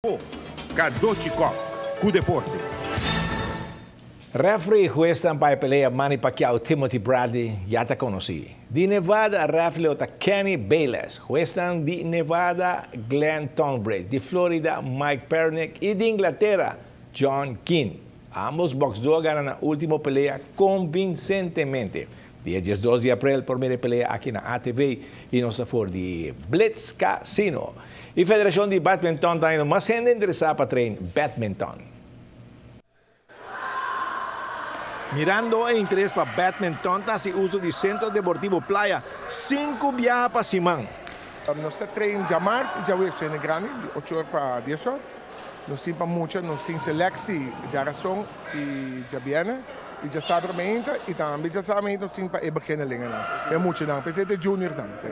Bo, Cadochi Kock, cu deporte. Referee y huesnan pa e pelea Manny Pacquiao-Timothy Bradley ya ta conoci. Di Nevada, referee lo ta Kenny Bayless, huesnan di Nevada, Glenn Tonbridge, di Florida, Mike Pernick y di Inglatera, John Keane. Ambos boxdó a gana nan ultimo pelea convincentemente. Dia diesdos di aprel por mira e pelea aki na ATV y nos ta for di Blitz Casino. E Federacion di Badminton ta hañando mas hende interesa pa train badminton. Mirando e interes pa badminton ta haci uso di Centro Deportivo Playa sinku biaha pa siman. Nos ta train djamars y djaweps hende grandi di ocho or pa dies or. Nos tin pa mucha, nos tin selectie djarason y djabierne y djasabra meinta y tambe djasabra meinta nos tin pa e beginnelingennan, e muchanan, p'esei ta e juniorsnan. Si.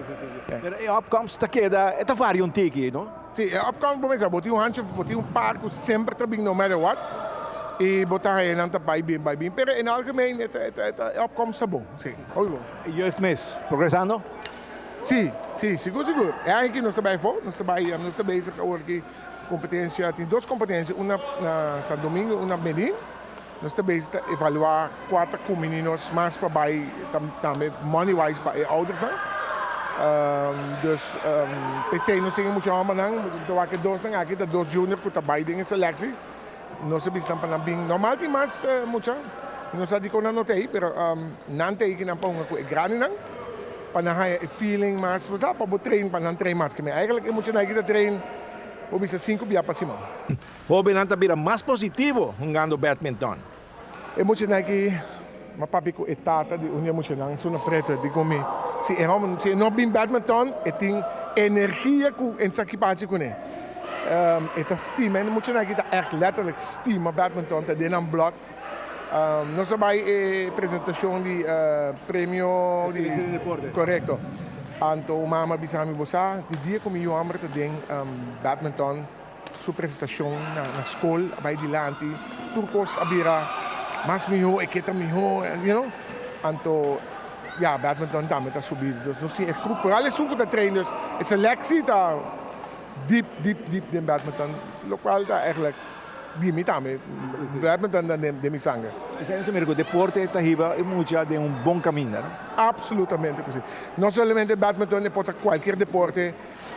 Pero e opkomst ta keda, e ta varia un tiki, no? Si, e opkomst bo mester, bo tin un hanchi, bo tin un par ku semper ta bin no matter what y bo ta haña nan ta bai bin, bai bin, pero en algemeen e ta, e ta, e ta, e opkomst ta bon, si, hopi bon. E jeugd mes progresando? Si, si, sigur sigur. E aña aki nos ta bai afó, nos ta bai, nos ta bezig awor aki. Competencia, tin dos competencia, un na San Domingo y un na Medellin. Nos ta bezig ta evalua cua ta cumini nos mas pa bay tambe money wise pa e oudersnan. Dus p'esey nos tin e mucha hombernan, ta wak e dosnan aki ta dos junior cu ta bay den e selectie. Nos a bisa nan pa nan bin. Normal tin mas mucha, mi no sa dicon nan no ta ey, pero nan ta ey kinan pa hunga cu e grandinan pa nan haya e feeling mas, bo sa, pa bo train, pa nan train mas. Kimen eigenlijk e muchanan aki ta train bo bisa sinku bia pa siman. Hobennan ta bira mas positivo hungando badminton. E muchanan aki, m'a papia cu e tata di un di e muchanan, su na preto, di cu mi, si e homber, si e no bin badminton, e tin energia cu e sa ki pa haci cune. E ta stima, e muchanan aki ta echt letterlijk stima badminton, ta den nan bloed. Nos a bai e presentacion di premio di Corecto. Anto un mama a bisa mi, bo sa, di dia cu mi yu homber ta den badminton, su presentacion na scol a bai dilanti, tur cos a bira mas miho, e ke ta miho, you know. Anto, ya, badminton tambe ta subi. Dus nos tin e groep, vooral esun cu ta train, dus e selectie ta diep, diep, diep den badminton, locual ta eigenlijk di mi tambe. Badminton ta den mi sanger. Esei nos ta mira cu deporte ta hiba e mucha den un bon caminda, no? Absolutamente cu si. No solamente badminton, e por ta cualkier deporte.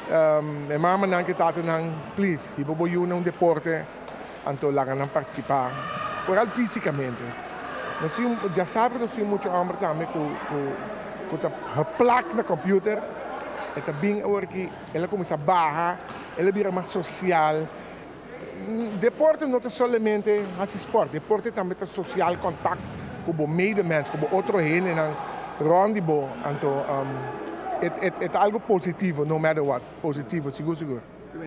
E mamanan ku e tatanan, please, hiba bo yu na un deporte, anto laga nan partisipá, foral físikamente. Nos tin, djasabra nos tin mucha hòmber tambe ku ku ta geplak na kòmpiuter, e ta bin awor ki el a kuminsá baha, el a bira mas sosial. Deporte no ta solamente hasi spòrt, deporte tambe ta sosial kontakt ku bo medemens, ku bo otro hendenan rònt di bo. Anto e ta algu positivo no matter what, positivo sigur sigur.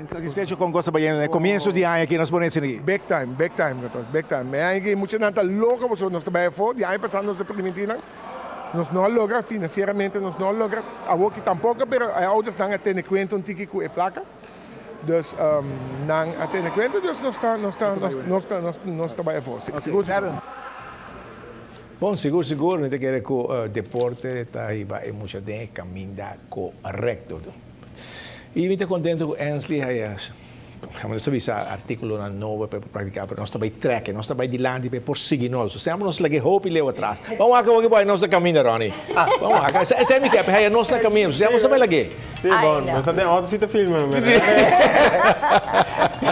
Satisfecho kon kos ta bayendo na e komienso di aña aki nos pone esei aki? Big time, big time Gato, big time. E aña aki muchanan ta loko pasobra nos ta bai afó, di aña pasá nos a primintí nan, nos no a logra finansieramente nos no a logra, awoki tampoko pero e oudersnan a tene kuenta un tiki ku e plaka. Dus nan a tene cuenta, dus nos ta, nos ta, nos ta, nos ta bai afó. Sigur, sigur. Bon, sigur, sigur, mi ta kere ku deporte ta hiba e mucha den e kaminda korekto. I mi ta kontento ku Ensley haya, nos ta bisa artíkulonan nobo pa e por praktiká, pero nos ta bai trèk e, nos ta bai dilanti pa e por sigui nos. Semper nos lag'é hopi leu atras. Ban wak awor ki bo haya nos na kaminda, Ronnie. Ban wak. Esei mi ke, pa e haya nos na kaminda. Semper nos ta bai lag'é. Sí, bon, nos ta den auto si ta filma. Sí.